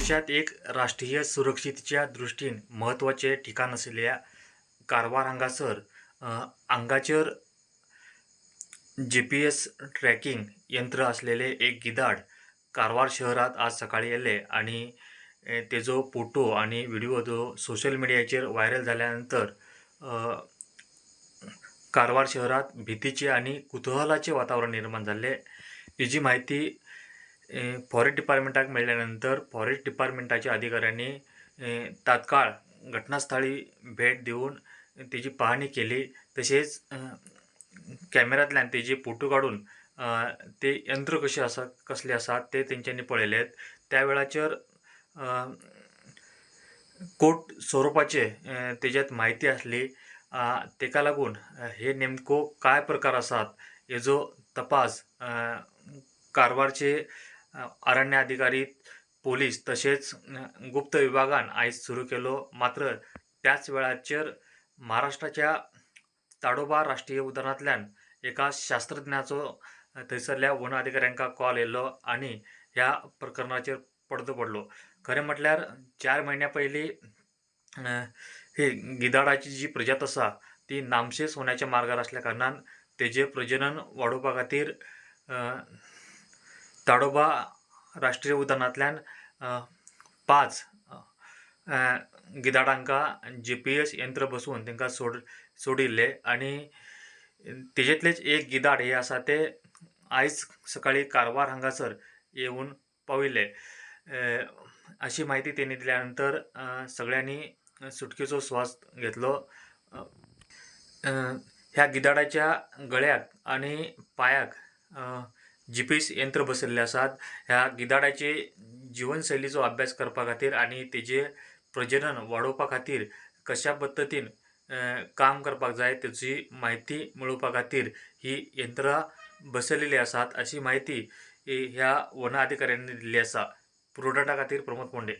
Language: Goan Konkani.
देशात एक राष्ट्रीय सुरक्षितेच्या दृश्टीन म्हत्वाचें ठिकाण आशिल्ल्या कारवार हांगासर हांगाचेर GPS ट्रॅकिंग यंत्र आसलेले एक गिधाड कारवार शहरात आज सकाळी येयले आनी तेजो फोटो आनी व्हिडियो जो सोशल मिडियाचेर व्हायरल जाल्या नंतर कारवार शहरात भितीचे आनी कुतुहलाचे वातावरण निर्माण जाल्ले. हेजी म्हायती फॉरेस्ट डिपार्टमेंटाक मेळ्ळ्या नंतर फॉरेस्ट डिपार्टमेंटाच्या अधिकाऱ्यांनी तात्काळ घटनास्थळी भेट दिवन तेजी पाहणी केली. तशेंच कॅमेरांतल्यान तेजे फोटो काडून ते यंत्र कशें आसा कसले आसा ते तेंच्यांनी पळयले. त्या वेळाचेर कोट स्वरुपाचे तेज्यात म्हायती आसली. तेका लागून हे नेमको काय प्रकार आसात हेजो तपास कारवारचे अरण्य अधिकारी, पोलीस तशेंच गुप्त विभागान आयज सुरू केलो. मात्र त्याच वेळाचेर महाराष्ट्राच्या ताडोबा राष्ट्रीय उद्यानांतल्यान एका शास्त्रज्ञाचो थंयसरल्या वन अधिकाऱ्यांक कॉल येयलो आनी ह्या प्रकरणाचेर पडदो पडलो. खरें म्हटल्यार 4 म्हयन्या पयलीं ही गिधाडाची जी प्रजात आसा ती नामशेष होण्याच्या मार्गार आसल्या कारणान तेजें प्रजनन वाडोवपा खातीर ताडोबा राष्ट्रीय उद्यानांतल्यान 5 गिधाडांकां GPS यंत्र बसोवन तांकां सोडिल्ले आनी तेजेंतलेच एक गिधाड हे आसा ते आयज सकाळी कारवार हांगासर येवन पाविल्ले. अशी म्हायती तेणी दिल्या नंतर सगळ्यांनी सुटकेचो स्वास घेतलो. ह्या गिधाडाच्या गळ्याक आनी पांयाक GPS यंत्र बसयल्ले आसात. ह्या गिधाडाचे जिवनशैलीचो अभ्यास करपा खातीर आनी तेजे प्रजनन वाडोवपा खातीर कशा पद्दतीन काम करपाक जाय तेजी म्हायती मेळोवपा खातीर ही यंत्रां बसयलेली आसात अशी म्हायती ह्या वन अधिकाऱ्यांनी दिल्ली आसा. प्रुडंटा खातीर प्रमोद पोंडे.